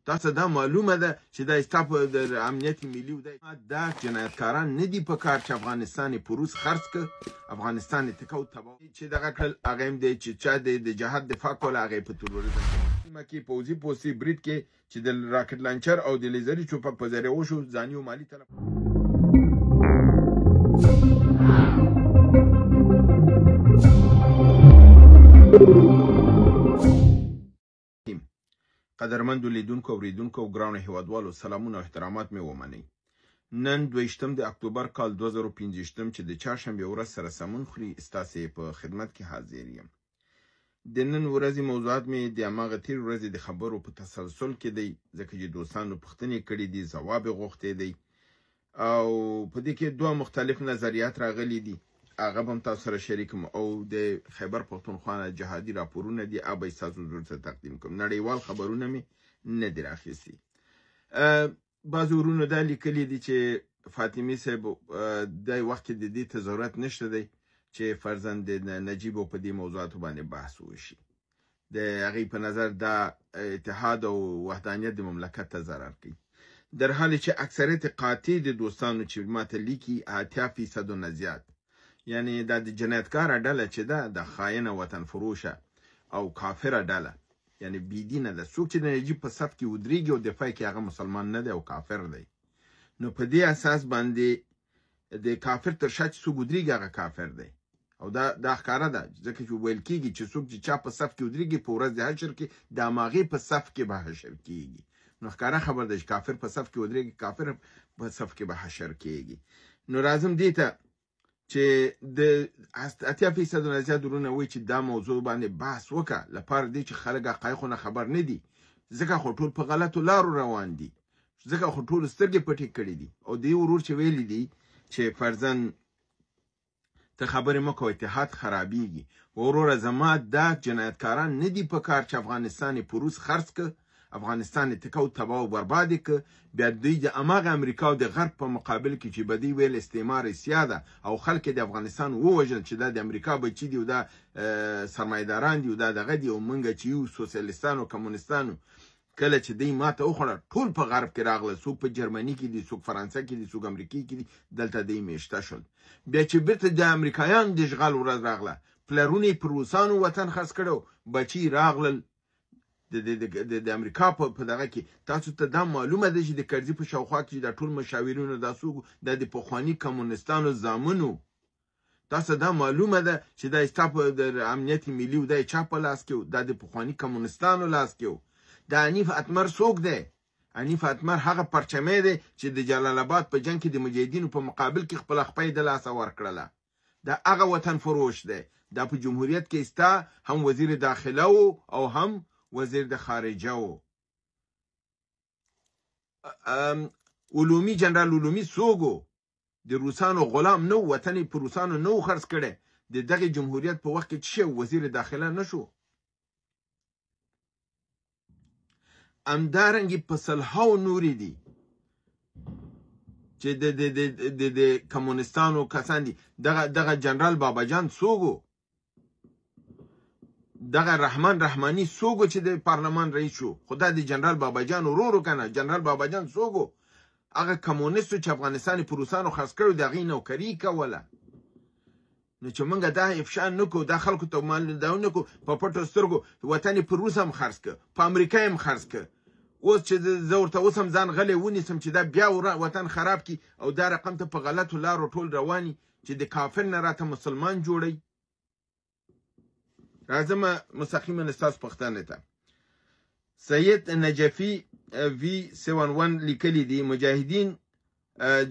تاسو دا معلومه ده چې دا ستا په د امنیت ملي دا جنایتکاران نه دي په کار چې افغانستان یې په روس خرڅ که، افغانستان یې تکه او تباه چې دغه کړل، هغه هم دی چې چا د جهاد دفاع کوله هغه یې په تروریزم سیمه کې پوځي پوستې برید کې چې د راکټ لانچر او د لیزري چوپک په ذریعه وشو، ځاني او مالي تلف. قدرمندو لیدونکو، اوریدونکو او ګرانو هیوادوالو، سلامونه او احترامات مې ومنئ. نن 22 د اکتوبر کال 2025 چې د چهارشنبې ورځ سره سمون خوري، ستاسې په خدمت کې حاضر یم. د نن ورځې موضوعات مې د هماغه تېرې ورځې د خبرو په تسلسل کې دی، ځکه چې دوستانو پوښتنې کړې دي، ځواب یې غوښتی دی او په دې کې دوه مختلف نظریات راغلي دي، هغه به هم تاسو سره شریک کړم. او د خیبر پښتونخوا نه جهادي راپورونه دي، هغه به یې ستاسو حضور ته تقدیم کړم. نړیوال خبرونه مې نه دي راخیستي. بعضو ورونو دا لیکلي دي چې فاطمي صاحب دی وخت کې د دې ته ضرورت نشته دی چې فرضاً د نجیب او په دې موضوعاتو باندې بحث وشي. د هغې په نظر دا اتحاد او وحدانیت د مملکت ته ضرر کوي، در حال چې اکثریت قاطع د دوستانو چې ماته لیکي 80% نه زیات، یعنی دا د جنایتکاره ډله چې ده، د خاینه وطن فروشه او کافره ډله، یعنی بې دینه ده. څوک چې د نجیب په صف کې ودرېږي او دفاع کوي هغه مسلمان نه دی او کافر دی. نو په دې اساس باندې د کافر تر شا چې څوک ودرېږي هغه کافر دی، او دا ښکاره ده، ځکه چې ویل کېږي چې څوک چې چا په صف کې ودرېږي په ورځ د حشر کې د هماغې په صف کې به حشر کېږي. نو ښکاره خبر ده چې کافر په صف کې ودرېږي، کافر په صف کې به حشر کېږي. نو راځم دې ته چې د 80% نه زیات ورونه وایي چې دا موضوع باندې بحث وکړه، لپاره دې چې خلک حقایقو نه خبر نه دي، ځکه خو ټول په غلطو لارو روان دي، ځکه خو ټول سترګې پټې کړې دي. او دې ورور چې ویلي دي چې فرضاً ته خبرې مه کوه، اتحاد خرابېږي. وروره زما دا جنایتکاران نه دي په کار چې افغانستان یې په روس خرڅ که، افغانستان یې تکه او تباه او برباد یې که، بیا دوی د هماغه امریکا او د غرب په مقابل کې چې به دوی ویل استعمار سیاه ده او خلک یې د افغانستان ووژل چې دا د امریکا بچي دي او دا سرمایهداران دي او دا دغه دي او موږ چې یو سوسیالیستان او کمونستانو، کله چې دوی ماته وخوړه ټول په غرب کې راغله، څوک په جرمني کې دي، څوک فرانسه کې دي، څوک امریکې کې دي، دلته دوی میشته شول. بیا چې بیرته د امریکایانو د اشغال ورځ راغله، پلرونه یې پر روسانو وطن خرڅ کړی، بچي راغلل د امریکا په دغه کې. تاسو ته دا معلومه ده چې د کرزي په شاوخوا کې دا ټول مشاورینو دا څوک، دا د پخواني کمونستانو زامنو. تاسو دا معلومه ده چې دا ستا په د امنیت ملي و، دا یې چا په لاس کې و؟ دا د پخواني کمونستانو لاس کې و. دا حنیف اتمر څوک دی؟ حنیف اتمر هغه پرچمی دی چې د جلال آباد په جنګ کې د مجاهدینو په مقابل کې خپله خپه یې د لاسه ورکړله. دا هغه وطن فروش دی. دا په جمهوریت کې ستا هم وزیر داخله و او هم وزیر د خارجه و. علومي، جنرال علومي څوک و؟ د روسانو غلام نه و، وطن یې په روسانو نه و خرڅ کړی. د دغې جمهوریت په وخت کې څه شی و؟ وزیر داخله نه شو. همدارنګې په سلهاو نورې دي چې د کمونستانو کسان دي. دغه جنرال بابا جان څوک و؟ دغه رحمان رحماني څوک و چې د پارلمان رئیس شو؟ خو دا د جنرال بابا جان ورور و که نه؟ جنرال بابا جان څوک و؟ هغه کمونست و چې افغانستان یې په روسانو خرڅ کړی و، د هغې نوکري کوله. نو چې موږ دا افشا نه کړو، دا خلکو ته دا نه کړو، په پټو سترګو وطن یې په روس هم خرڅ کړ، په امریکا یې هم خرڅ کړ. اوس چې زه ورته اوس هم ځان غلی ونیسم چې دا بیا وطن خراب کړي او دا رقم ته په غلطو لارو ټول روان دي چې د کافر نه راته مسلمان جوړوي. راځم مستقیما ستاسو پوښتنې ته. سید نجفي وی 71 لیکلي دي، مجاهدین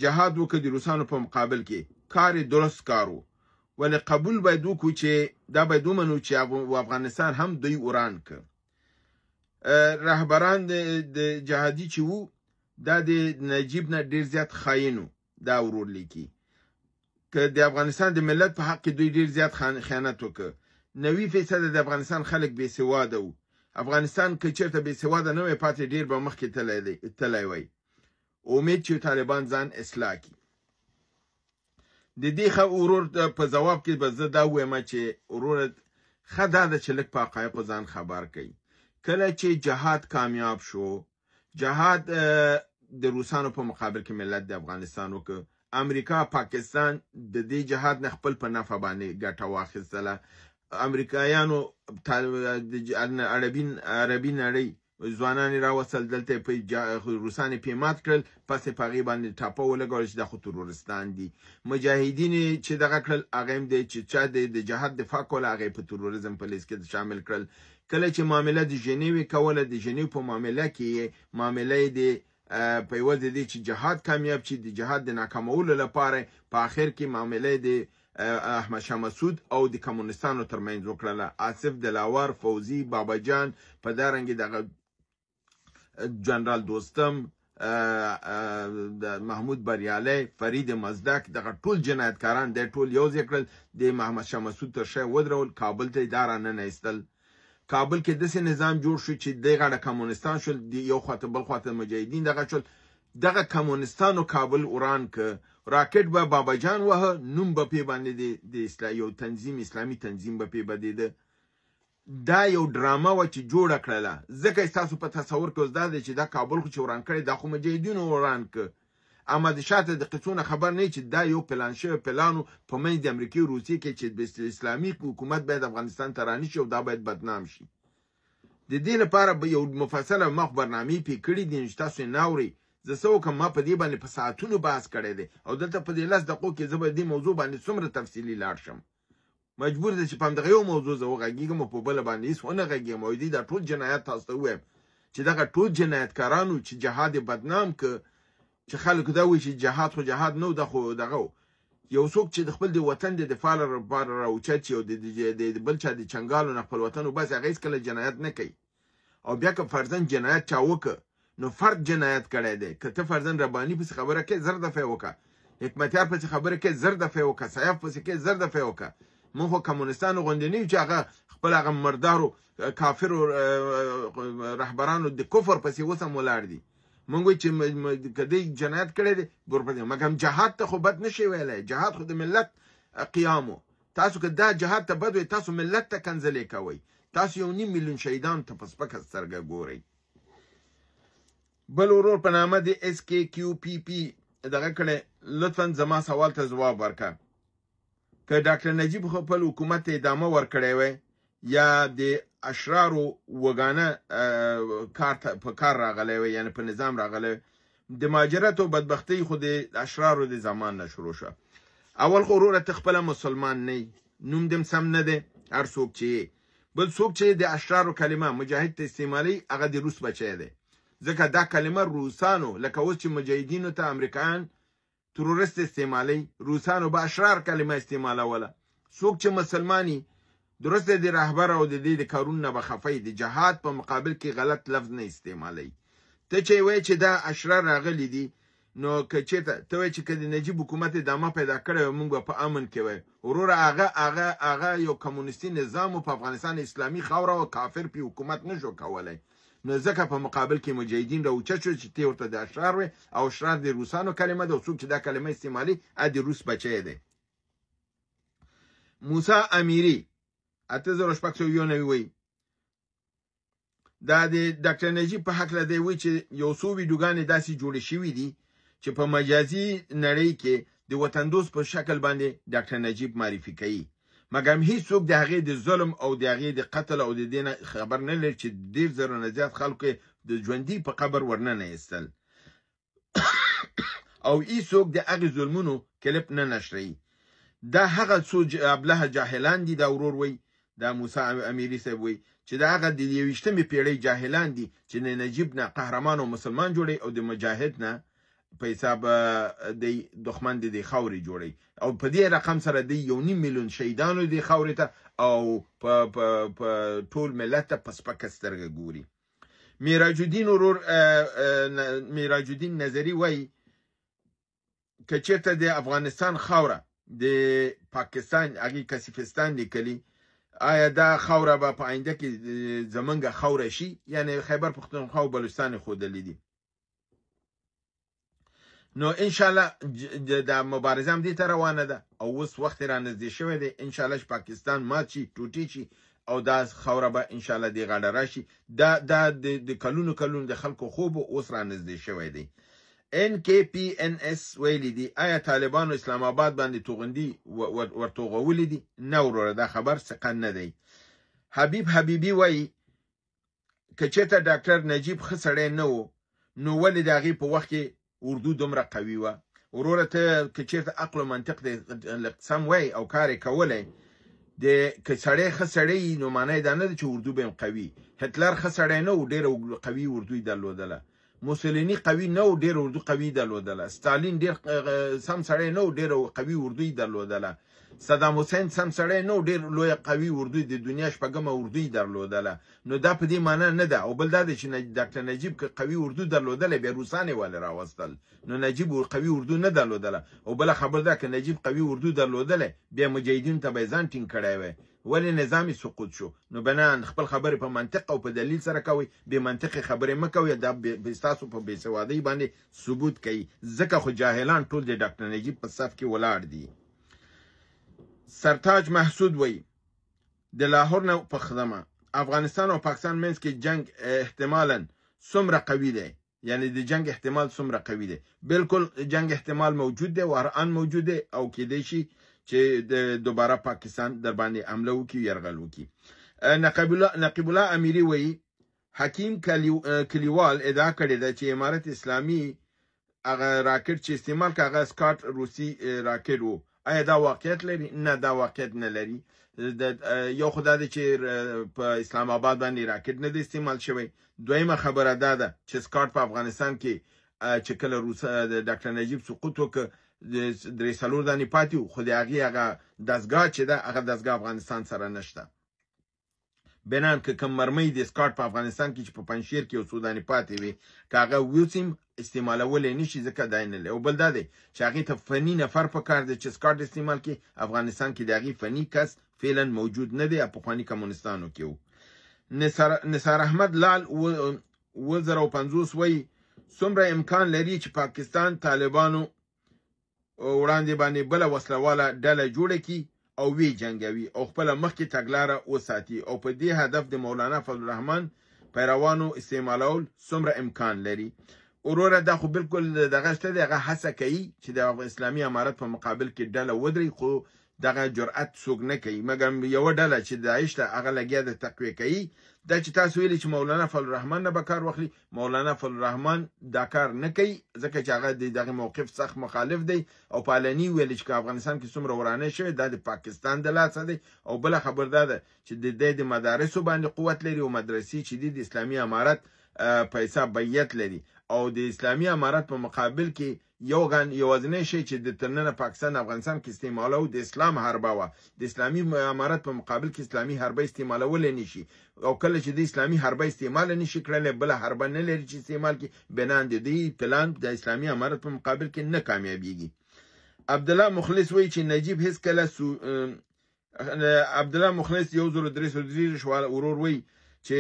جهاد وکړ د روسانو په مقابل کې، کار یې درست کار و، ولې قبول باید وکړو چې دا باید ومنو چې افغانستان هم دوی وران کړ. رهبران د جهادي چې وو دا د نجیب نه ډېر زیات خاین وو، دا ورور لیکي که د افغانستان د ملت په حق کې دوی ډېر زیات خیانت وکړ. 90% د افغانستان خلک بې سواده وو. افغانستان که چېرته بې سواده نه وای پاتې ډېر به مخکې تللی وای. امید چې طالبان ځان اصلاح کړي. د دې ښه ورور په ځواب کې به زه دا ووایم چې وروره ښه دا ده چې لږ په حقایقو ځان خبر کړئ. کله چې جهاد کامیاب شو، جهاد د روسانو په مقابل کې ملت د افغانستان وکړ. امریکا پاکستان د دې جهاد نه خپل په نفع باندې ګټه واخیستله. امریکایانو عربي نړۍ ځوانان یې راوستل، دلته یې روسان یې پې مات کړل، پس یې په هغې باندې ټاپه ولګوله چې دا خو ترورستان دي. مجاهدین یې چې دغه کړل، هغه هم دی چې چا د جهاد دفاع کوله هغه یې په تروریزم په لیست کې شامل کړل. کله چې معامله د ژنیوې کوله، د ژنیو په معامله کې یې معامله یې د په عوض د دې چې جهاد کامیاب شي، د جهاد د ناکامولو لپاره په آخر کې معامله د احمد شاه مسعود او د کمونستانو ترمنځ وکړله. آصف دلاور، فوزي، بابا جان، په دا رنګ دغه جنرال دوستم، د محمود بریالی، فرید مزدک، دغه ټول جنایتکاران دی ټول یو ځای کړل، د محمد شاه مسعود تر شا ودرول، کابل ته یې دا راننه ایستل. کابل کې داسې نظام جوړ شو چې دی غاړه کمونستان شول، دی یو خواته بل خواته مجاهدین دغه شول. دغه کمونستانو کابل وران که، راکټ به بابا جان وهه، نوم به پې باندې د یو تنظیم، اسلامي تنظیم به پې بدېده. دا یو ډرامه وه چې جوړه کړله، ځکه ستاسو په تصور کې اوس دا دی چې دا کابل خو چې وران کړی دا خو مجاهدینو وران که، اما د شاته د قصو نه خبر نه چې دا یو پلان شوی پلان و په منځ د امریکې او روسیې کې چې د اسلامي حکومت باید افغانستان ته رانه شي او دا باید بدنام شي. د دې لپاره به یو مفصله مخ برنامې پې کړي دي چې تاسو یې نه اورئ. زه څه وکړم، ما په دې باندې په ساعتونو بحث کړی دی او دلته په دې 10 دقیقو کې زه به دې موضوع باندې څومره تفصیلي لاړ شم. مجبور دی چې په همدغه یو موضوع زه وغږېږم او په بله باندې هېڅ ونه غږېږم. او دې دا ټول جنایت تاسو ته ووایم چې دغه ټول جنایتکارانو چې جهاد یې بدنام که، چې خلک دا وایي چې جهاد خو جهاد نه و، دا خو دغه و. یو څوک چې د خپل د وطن د دفاع لپاره راوچت شي او د بل چا د چنګالو نه خپل وطن وباسي، هغه هېڅکله جنایت نه کوي. او بیا که فرضاً جنایت چا وکړ نو فرد جنایت کړی دی. که ته فرضاً رباني پسې خبره کوې 1000 دفعه یې وکړه، حکمتیار پسې خبره کوې 1000 دفعه یې وکړه، سیاف پسې کوې 1000 دفعه یې وکړه. موږ خو کمونستانو غوندې نه یو چې هغه خپل هغه مردارو کافرو رهبرانو د کفر پسې اوس هم ولاړ دي. موږ وایو چې که دی جنایت کړی دی ورپسې، مګر جهاد ته خو بد نشي ویلی. جهاد خو د ملت قیام و. تاسو که دا جهاد ته بد وایئ، تاسو ملت ته کنځلې کوئ، تاسو 1.5 میلیون شهیدانو ته په سپکه سترګه ګورئ. بل ورور په نامه د اس کې کیو پی پی دغه کړی، لطفاً زما سوال ته ځواب ورکړه. که ډاکټر نجیب خپل حکومت ته ادامه ورکړی وای یا د اشرارو وګانه کار ته په کار راغلی وای، یعنی په نظام راغلی وای، د مهاجرت او بدبختۍ خو د اشرارو د زمان نه شروع شوه. اول خو وروره ته خپله مسلمان نه یې، نوم دې هم سم نه دی، هر څوک چې یې، بل څوک چې د اشرارو کلمه مجاهد ته استعمالوي هغه د روس بچی دی، ځکه دا کلمه روسانو لکه اوس چې مجاهدینو ته امریکایان ترورست استعمالوي، روسانو به اشرار کلمه استعمالوله. څوک چې مسلماني درسته د رهبر او د دې د کارونو نه به خفه وي، د جهاد په مقابل کې غلط لفظ نه استعمالوي. ته چې وایې چې دا اشرار راغلي دي، نو که چېرته ته وایې چې که د نجیب حکومت ادامه پیدا کړی وای موږ به په امن کې وای. وروره هغه یو کمونستي نظام و، په افغانستان اسلامي خاوره او کافر پې حکومت نه شو کولی، نو ځکه په مقابل کې مجاهدین راوچت شو چې ته ورته د اشرار وې، او اشرار د روسانو کلمه ده، او څوک چې دا کلمه استعمالوي هغه د روس بچی دی. موسی امیري 8691 وایي دا د ډاکټر نجیب په هکله دی، وایي چې یو څو ویډیوګانې داسې جوړې شوې دي چې په مجازي نړۍ کې د وطندوست په شکل باندې ډاکټر نجیب معرفي کوي، مګر هیڅوک د هغې د ظلم او د هغې د قتل او د دې نه خبر نه لري چې ډېر زرو نه زیات خلکو یې د ژوندي په قبر ورننه ایستل او هیڅوک د هغې ظلمونو کلپ نه نشروي. دا هغه څو ابله جاهلان دي، دا ورور وایي، دا موسی امیري صاحب وایي چې دا هغه د 21مې پیړۍ جاهلان دي چې د نجیب نه قهرمان او مسلمان جوړوي او د مجاهد نه په حساب د دښمن د دې خاورې جوړوي، او په دې رقم سره د 1.5 میلیون شهیدانو دې خاورې ته او په ټول ملت ته په سپکه سترګه ګوري. معراج الدین ورور، معراج الدین نظري وایي که چېرته د افغانستان خاوره د پاکستان هغې کسیفستان لیکلي، آیا دا خاوره به په آینده کې زمونږ خاوره شي؟ یعنی خیبر پښتونخوا او بلوچستان یې ښودلي دي. نو انشاءالله دا مبارزه هم دې ته روانه ده او اوس وخت یې رانږدې شوی دی. انشاءالله چې پاکستان مات شي، ټوټې شي او دا خاوره به ان شاء الله دې غاړه راشي. دا دا د کلونو کلونو د خلکو خوب اوس را نږدې شوی دی. ان کې پی ان اس ویلي دي، آیا طالبانو اسلام آباد باندې توغندي ورتوغولي دي؟ نه وروره، دا خبر ثقه نه دی. حبیب حبیبي وایي که چېرته ډاکټر نجیب ښه سړی نه و نو ولې د هغې په وخت کې اردو دومره قوي وه؟ وروره ته که چېرته عقل او منطق دې لږ سم وای او کار یې کولی، د که سړی ښه سړی وي نو معنی دا نه ده چې اردو به هم قوي. هټلر ښه سړی نه و، ډېره قوي اردو یې درلودله. موسولیني قوي نه و، ډېره اردو قوي درلودله. ستالین ډېر سم سړی نه و، ډېره قوي اردو یې درلودله. صدام حسین سم سړی نه و، ډېر لویه قوي اردو، د دنیا شپږمه اردو یې درلودله. نو دا په دې معنی نه ده. او بل دا دی چې ډاکټر نجیب که قوي اردو درلودله بیا روسان یې ولې راوستل؟ نو نجیب قوي اردو نه درلودله. او بله خبر ده که نجیب قوي اردو درلودله بیا مجاهدینو ته به یې ځان ټینګ کړی وای، ولې نظام یې سقوط شو؟ نو بناً خپل خبرې په منطق او په دلیل سره کوئ، بې منطقې خبرې مه کوئ. دا ستاسو په بې سوادۍ باندې ثبوت کوي، ځکه خو جاهلان ټول د ډاکټر نجیب په صف کې ولاړ دي. سرتاج محسود وایي د لاهور نه په خدمه افغانستان او پاکستان منځ کې جنگ احتمالاً څومره قوي دی؟ یعنی د جنگ احتمال څومره قوي دی؟ بالکل جنگ احتمال موجود دی او هر آن موجود دی او کېدای شي چې د دوباره پاکستان در باندې حمله وکړي، یرغل وکړي. نقیب الله امیري وایي حکیم کلیوال ادعا کړې ده چې امارت اسلامي هغه راکټ چې استعمال کړ هغه سکاټ روسي راکټ و. آیا دا واقعیت لري؟ نه، دا واقعیت نه لري. یو خو دا دی چې په اسلام آباد باندې راکټ نه دی استعمال شوی. دویمه خبره دا ده چې سکاټ په افغانستان کې چې کله روس د ډاکټر نجیب سقوط وکړ 3-4 دانې پاتې وو، خو د هغې هغه دستګاه چې ده هغه دستګاه افغانستان سره نشته. بنان که کوم مرمۍ د سکاټ په افغانستان کې چې په پنجشیر کې یو څو دانې پاتې وي که هغه وسیم استعمالولی نه شي، ځکه دا یې نه لري. او بل دا دی چې هغې ته فني نفر په کار دی چې سکاټ استعمال کړي. افغانستان کې د هغې فني کس فعلا موجود نه دی، پخواني کمونستانو کې و. نثار احمد لال 2050 وایي څومره امکان لري چې پاکستان طالبانو وړاندې باندې بله وسلواله ډله جوړه کړي او وی جنګوي او خپله مخکې تګلاره وساتي، او په دې هدف د مولانا فضل الرحمن پیروانو استعمالول څومره امکان لري؟ وروره دا خو بالکل دغه شته دی، هغه هڅه کوي چې د اسلامي امارت په مقابل کې ډله ودري، خو دغه جرأت څوک نه کوي. مګر یوه ډله چې داعش ته هغه لګیا ده تقویه کوي. دا چې تاسو ویلي چې مولانا فضل الرحمن نه به کار واخلي، مولانا فضل الرحمن دا کار نه کوي، ځکه چې هغه د دغه موقف سخت مخالف دی او په علني ویلي چې که افغانستان کې څومره ورانی شوی دا د پاکستان د لاسه دی. او بله خبر دا ده چې د دی د مدارسو باندې قوت لري او مدرسې چې دي د اسلامي امارت په حساب بیعت لري، او د اسلامي امارت په مقابل کې یو غن یوازینی شی چې د تر ننه پاکستان افغانستان کې استعمالو د اسلام حربه وه. د اسلامي امارت په مقابل کې اسلامي حربه استعمالولی نه شي، او کله چې د اسلامي حربه استعمال نه شي کړلی بله حربه نه لري چې استعمال کړي، بناً د دې پلان د اسلامي امارت په مقابل کې نه کامیابیږي. عبدالله مخلص وایي چې نجیب هیڅکله عبدالله مخلص 1333 ورور وایي چې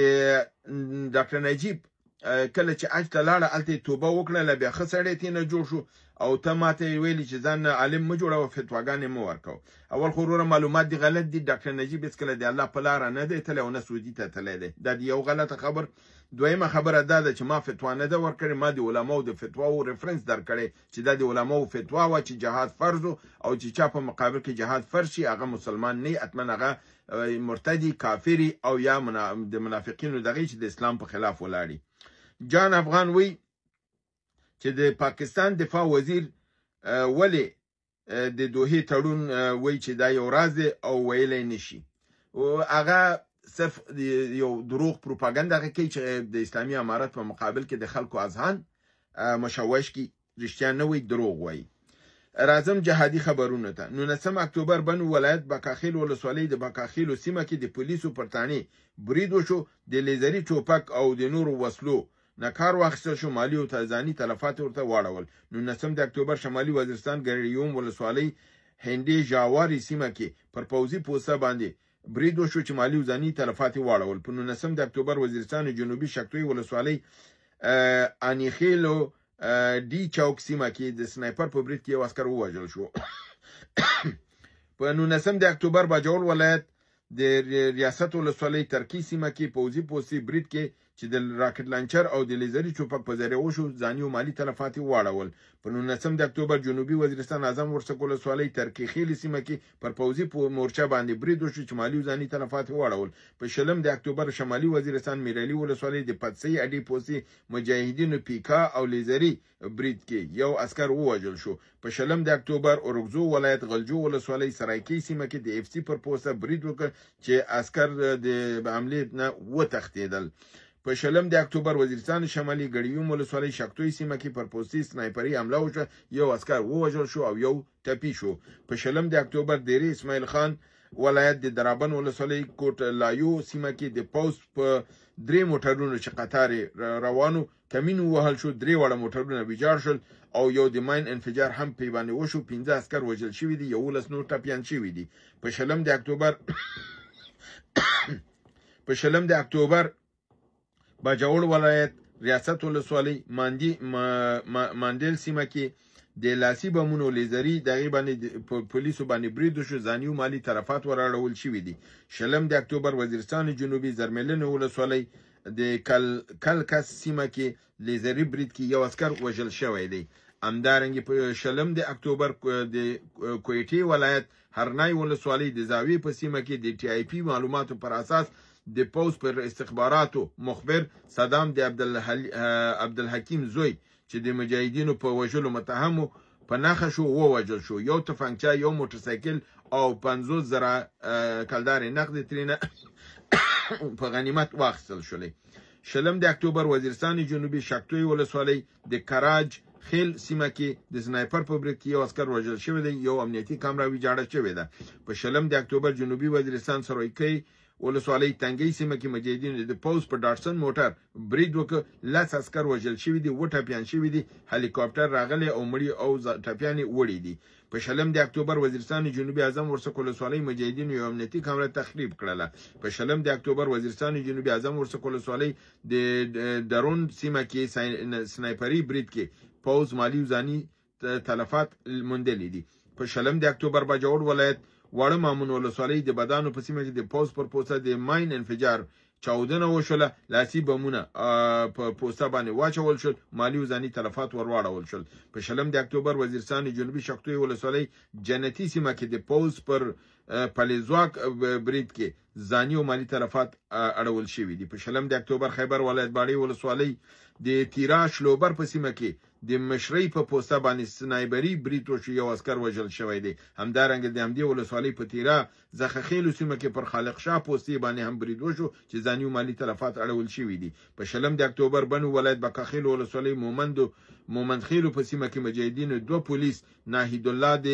ډاکټر نجیب کله چې حج ته لاړه هلته یې توبه وکړله، بیا ښه سړی ترې نه جوړ شو، او ته ماته یې ویلي چې ځان عالم مه جوړوه، فتواګانې مه ورکوه. اول خو وروره معلومات دي غلط دي، ډاکټر نجیب هېڅکله د الله په لاره نه دی تللی او نه سعودي ته تللی دی، دا دی یو غلطه خبر. دویمه خبره دا ده چې ما فتوا نه ده ورکړې، ما د علماو د فتواو reference درکړی چې دا د علماو فتوا وه چې جهاد فرض و، او چې چا په مقابل کې جهاد فرض شي هغه مسلمان نه وي، حتما هغه مرتدي کافري او یا د منافقینو دغې چې د اسلام په خلاف ولاړي. جان افغان وی چې د پاکستان دفاع وزیر ولې د دوحې تړون وایي چې دا یو راز دی او ویلی نشي. هغه صرف یو دروغ پروپاګنډه هغه کوي چې د اسلامي امارت په مقابل کې د خلکو اذهان مشوش کړي، رښتیا نه وایي، دروغ وایي. راځم جهادي خبرونو ته. 19 اکتوبر بنو ولایت بکاخیل ولسوالۍ د بکاخیلو سیمه کې د پولیسو پر تاڼې برید وشو، د لیزري ټوپک او د نورو وسلو نه کار واخیستل شو، مالي او ځاني تلفات ورته واړول. 19 د اکتوبر شمالي وزیرستان ګریوم ولسوالۍ هندې ژاواري سیمه کې پر پوځي پوسته باندې برید وشو چې مالي او ځاني تلفات یې واړول. په 19 د اکتوبر وزیرستان جنوبي شکتوی ولسوالۍ انیخیلو ډي چوک سیمه کې د سنایپر په برید کې یو عسکر ووژل شو. په 19 د اکتوبر باجوړ ولایت د ریاست ولسوالۍ ترکي سیمه کې پوځي پوستې برید کې چې د راکټ لانچر او د لیزري چوپک په ذریعه وشو، ځاني او مالي تلفات یې واړول. په 19 د اکتوبر جنوبي وزیرستان اعظم ورسک ولسوالۍ ترکي خېلې سیمه کې پر پوځي مورچه باندې برید وشو چې مالي او ځاني تلفات یې واړول. په 20 د اکتوبر شمالي وزیرستان میرعلي ولسوالۍ د پتسۍ اډې پوستې مجاهدینو پیکا او لیزري برید کې یو عسکر ووژل شو. په 20 د اکتوبر اورکزو ولایت غلجو ولسوالۍ سرایکۍ سیمه کې د اف سي پر پوسته برید وکړ چې عسکر د عملې نه وتښتېدل. په 20 د اکتوبر وزیرستان شمالي ګړیوم ولسوالۍ شکتوی سیمه کې پر پوستې سنایپري حمله وشوه، یو عسکر ووژل شو او یو ټپي شو. په 20 د اکتوبر دیرې اسماعیل خان ولایت د درابن ولسوالۍ کوټ لایو سیمه کې د پوځ په 3 موټرونو چې قطار روانو کمین ووهل شو، 3 واړه موټرونه ویجاړ شول او یو د ماین انفجار هم پې باندې وشو. 5 عسکر وژل شوي دي، 11 نور ټپیان شوي دي. په 20 د اکتوبر په 20 د اکتوبر باجوړ ولایت ریاست ولسوالۍ ماندیل سیمه کې د لاسي بمونو لیزري دغې باندې پولیسو باندې برید وشو، ځاني او مالي تلفات وراړول شوي دي. 20 د اکتوبر وزیرستان جنوبي زرملنې ولسوالۍ د کلکس سیمه کې لیزري برید کې یو عسکر وژل شوی دی. همدارنګه په 20 د اکتوبر د کویټې ولایت هرنای ولسوالۍ د زاویې په سیمه کې د ټي آی پي معلوماتو پر اساس د پوځ پر استخباراتو مخبر صدام د عبدالحکیم زوی چې د مجاهدینو په وژلو متهم و په نښه شو، ووژل شو. یو تفنګچه، یو موټرسایکل او 50,000 کلدارې نقدې ترېنه په غنیمت واخیستل شولې. 20 د اکتوبر وزیرستان جنوبي شکتوی ولسوالۍ د کراج خیل سیمه کې د سنایپر په برید کې یو عسکر وژل شوی دی، یو امنیتي کامره ویجاړه شوې ده. په 20 د اکتوبر جنوبي وزیرستان سرویکۍ ولسوالۍ تنګۍ سیمه کې مجاهدینو د پوځ په ډاټسن موټر برید وکړ، 10 عسکر وژل شوي دي، 7 ټپیان شوي دي، هلیکاپټر راغلی او مړي او ټپیان یې وړي دي. په 20 د اکتوبر وزیرستان جنوبي اعظم ورسک ولسوالۍ مجاهدینو یو امنیتي کامره تخریب کړله. په 20 د اکتوبر وزیرستان جنوبي اعظم ورسک ولسوالۍ د درون سیمه کې سنایپري برید کې پوځ مالي او ځاني تلفات موندلي دي. په 20 د اکتوبر باجوړ ولایت واړه مامون ولسوالۍ د بدانو په سیمه کې د پوځ پر پوسته د ماین انفجار چاودنه وشوله، لاسي بمونه په پوسته باندې واچول شول، مالي او ځاني تلفات ورواړول شول. په 20 د اکتوبر وزیرستان جنوبي شکتوی ولسوالۍ جنتي سیمه کې د پوځ پر پلیزواک برید کې ځاني او مالي تلفات اړول شوي دي. په 20 د اکتوبر خیبر ولایت باړې ولسوالۍ د تیرا شلوبر په سیمه کې د مشرۍ په پوسته باندې سنایبري برید وشو، یو عسکر وژل شوی دی. همدارنګه د همدې ولسوالۍ په تیرا زخخېلو سیمه کې پر خالق شاه پوستې باندې هم برید وشو چې ځاني او مالي تلفات اړول شوي دي. په 20 د اکتوبر بنو ولایت بکاخېلو ولسوالۍ مومندخېلو په سیمه کې مجاهدینو 2 پولیس ناهید الله د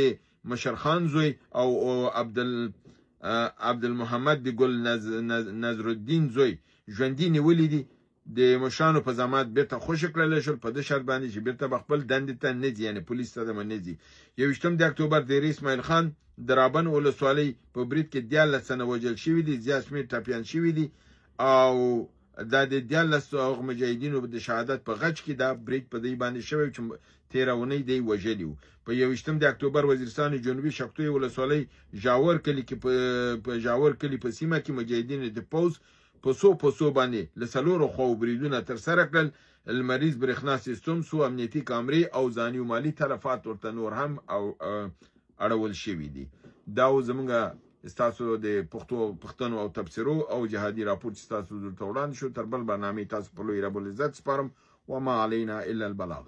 مشرخان زوی او عبدالمحمد د ګل نظرالدین زوی ژوندي نیولي دي، د مشرانو په ضمانت بیرته خوشې کړل شول، په دې شرط باندې چې بیرته به خپل دندې ته نه ځي، یعنې پولیس ته به نه ځي. 21 د اکتوبر د ډېرې اسماعیل خان د رابن ولسوالۍ په برید کې 13 تنه وژل شوي دي، زیات شمېر ټپیان شوي دي او دا د 13 هغو مجاهدینو د شهادت په غچ کې دا برید په دوی باندې شوی چې تېره اونۍ دی وژلي وو. په 21 د اکتوبر وزیرستان جنوبي شکتوی ولسوالۍ ژاور کلي کې په ژاور کلي په سیمه کې مجاهدینو د پوځ په څو پوسو باندې له 4 خواوو بریدونه ترسره کړل، لمریز برېښنا سیستم، څو امنیتي کامرې او ځاني او مالي تلفات ورته نور هم او اړول شوي دي. دا و زمونږ ستاسو د پښتنو او تبصرو او جهادي راپور چې ستاسو حضور ته وړاندې شو. تر بل برنامې تاسو په لوی رب العزت سپارم. وما علینا الا البلاغ.